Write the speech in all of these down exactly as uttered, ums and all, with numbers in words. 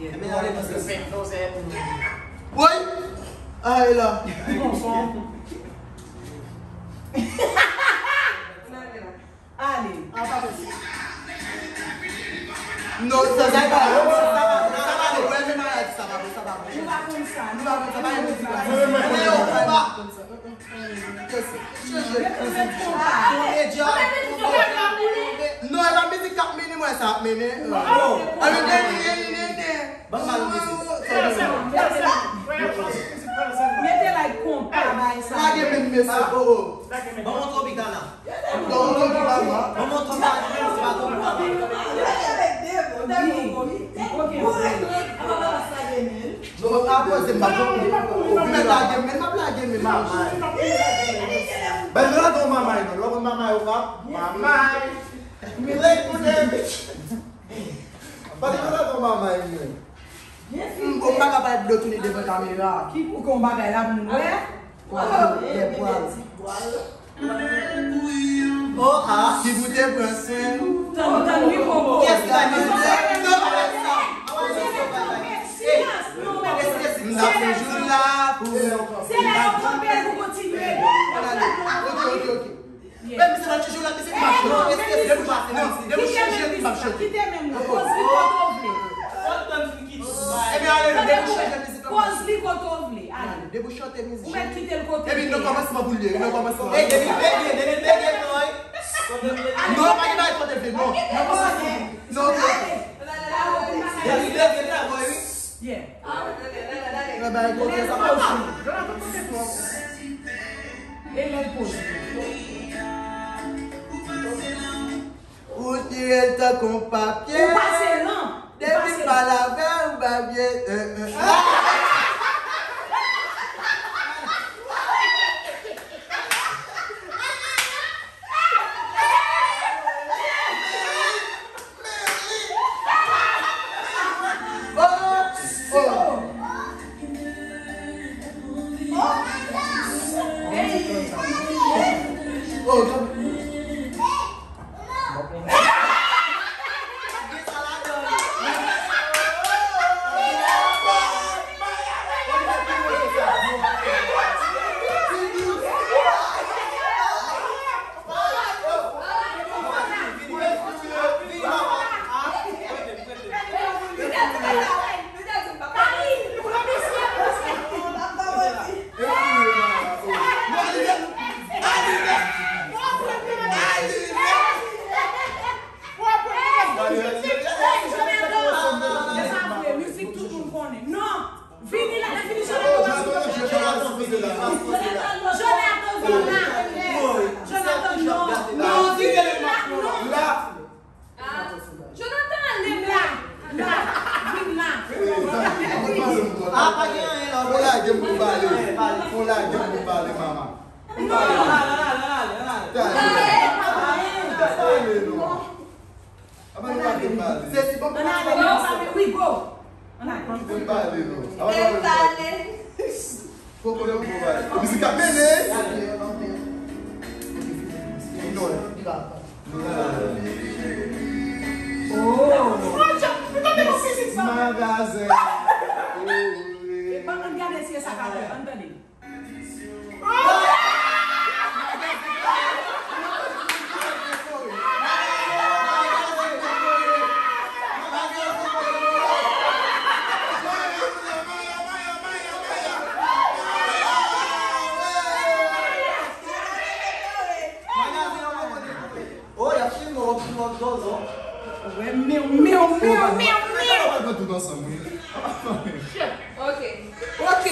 Ebyen, ale nan sens. Woy! Ay la! Ale. Non, sa, sa pa bon, sa pa bon, sa pa bon, sa pa bon, sa pa bon. Nou pa konn sa, nou pa konn sa, pa gen mizik la. Men yo konpa. Non, e pa mizik k ap mennen mwen sa ap mennen. Ann gade, gade, gade. Ban m al mizik. Mete like konpa bay sa. Lage men mesye. Oh, oh. Ban m yon Tropicana. Ban m yon Tropicana. Ban m yon Tropicana, se pa Tropicana. Non, mwen pa poze m pa konprann. Ou mèt lage m, men m ap lage men mamay. Ban m lage yon mamay non. Lò konn mamay ou pa. Mamay. Play pou de bitch. Pase nan ladan mamay mwen. M pa ka pale dlo tounen devan kamera. Ki pou kon bagay la pou m wè? Pwal, lè pwal. Oh, ah. Ki pou te pran swen. Tann, tann, wi, koko. Kiyès ki ta di sa? Non, pa fè sa. Silans, non, pa fè sa. M t ap toujou la pou ou. Se la yo kanpe pou kontinye. Ok, ok, ok. Men misye pa chanje la, misye pa chanje. Depi w chanje, depi w chanje, m ap chanje. Kite men m nan. Koz li kote w vle. Ebyen, ale, depi w chanje mizik la. Koz li kote w vle. Ale. Depi w chante mizik. Ou mèt kite l kote l ye. Epi nan kòmansman pou l ye, nan kòmansman. Depi l pede, depi l pede, non. Non, pa gen bagay kote l vle, non. Non, non. Depi l pede, la, boy, wi. Yeah. Ebyen, kote sa pa ou chanje. E lè l poze. Ou tire l tankou papye. Ou pase lan. Depi m pale avè ou, babye. Ann ale, ann ale, ann ale, ann ale. Ann ale, non. Ann ale. Se si bon pou pale. Ann ale, wi, go. Ann ale. Pou pale, non. Ann ale. Poko yo poko pale. Mizik ap mennen. Non. Oh. Magazen. E pa ann gade si e sa ka fè. Ann tande. Oh, y ap filme w, w ap filme w ak zòzò. Wè, men, men, men, men, men. Ou pa pran tout ansanm, wi. Ok. Ok.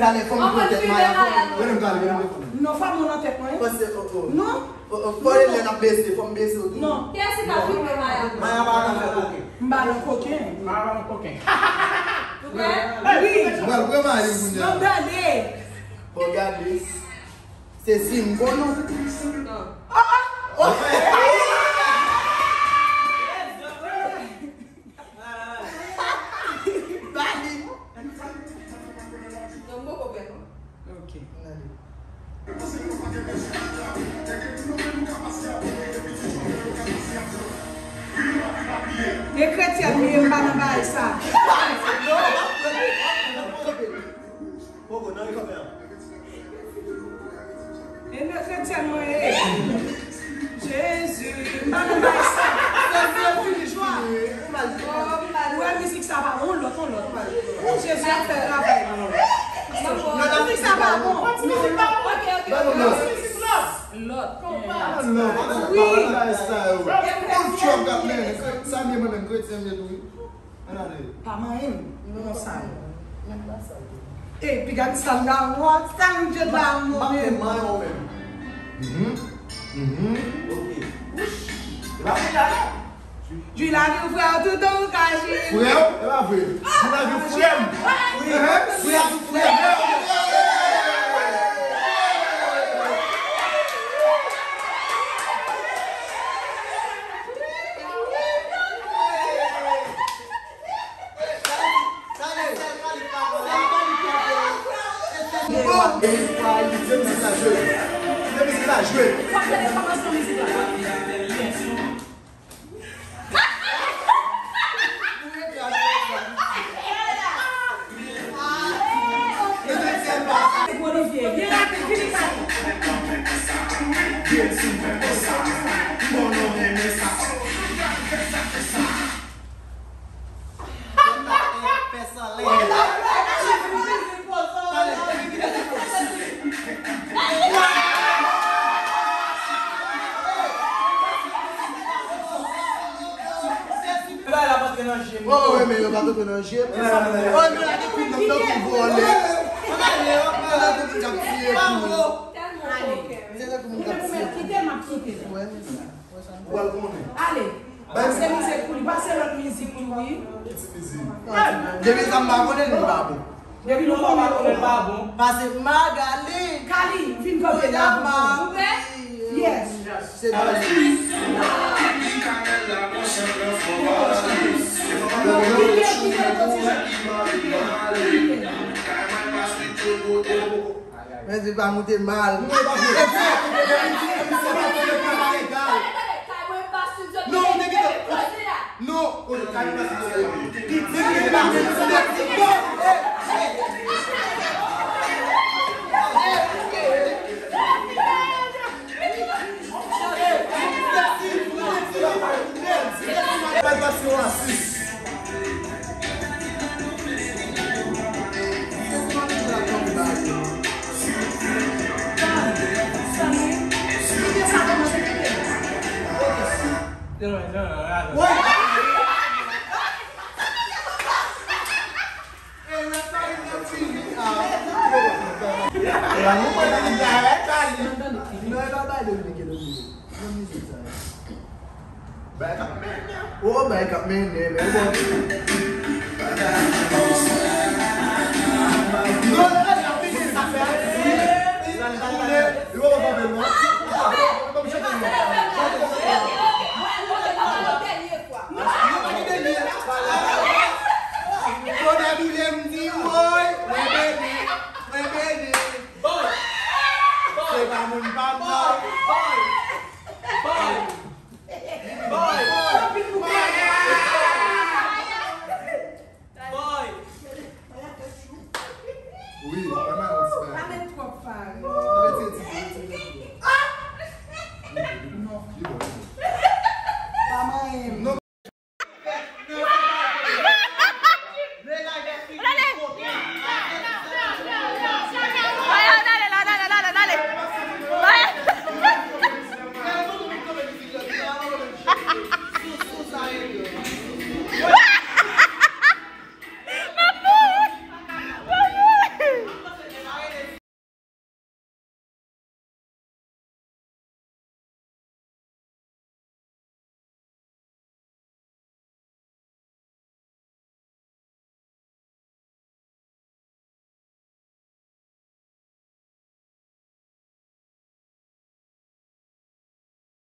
Talè, fò m pran tèt Maya, fò m. Mwen menm talè, mwen menm. Non, fò m nan tèt mwen. Paske, oh, oh. Non. Oh, oh, fò lè n ap bese, fò m bese w tou. Non. Kiyès ki ka filme Maya? Maya pa nan fè koken. M pa nan koken. Maya pa nan koken. Ou kwè? Wi. Mwen pran Maya kounye a. Non, tande. Bon, gade. Se si m bon non. Non. Oh, oh. Bali. Non, m poko pè non. Ok. Ann ale. E kretyèn m ye, m pa nan bagay sa. Poko, nan rekonpè an. E nan kretyèn mwen ye. Jezi, m pa nan bay sa. Jwa. Ou wè mizik sa pa bon, lòt, yon lòt. Jezi ap fè travay mwen. Mizik sa pa bon. Lòt. Lòt. Wi. Sa m ye mwen menm, kretyen m ye tou wi. Pa manyen m konsa. E, piga m sa m damò, sa m je damò menm. Mhm. Mhm. Ok. Jwi lavi w frè w toutan ou ka jwi. Frè w? E pa vre. Jwi lavi w frè m. Ehe, jwi lavi w frè m. Bagay la pa antre nan je m. Oh, oh, men yo pa antre nan je m. Oh, men la gen tout moun nan ki vole. Ann ale, ann ale, tout moun k ap tiye pou. Se tout moun k ap tiye pou. Kite m ap kite. Ou pral konnen. Ale. Pase mizik pou li. Pase lòt mizik tou, wi. Ki ti mizik? Depi sa m pa konnen, li pa bon. Depi nou pa konnen, li pa bon. Pase Magali. Kali, vin kanpe la. Ou prè? Yes. Se bon. Kite, kite, kite, kite. Men se pa moute mal. Non, ou te kite. Non, ou te kite. Oh, bagay k ap mennen, men bon. Non, non, non, non, non, non, non. Yo pa kanpe non. Yo pa kanpe non.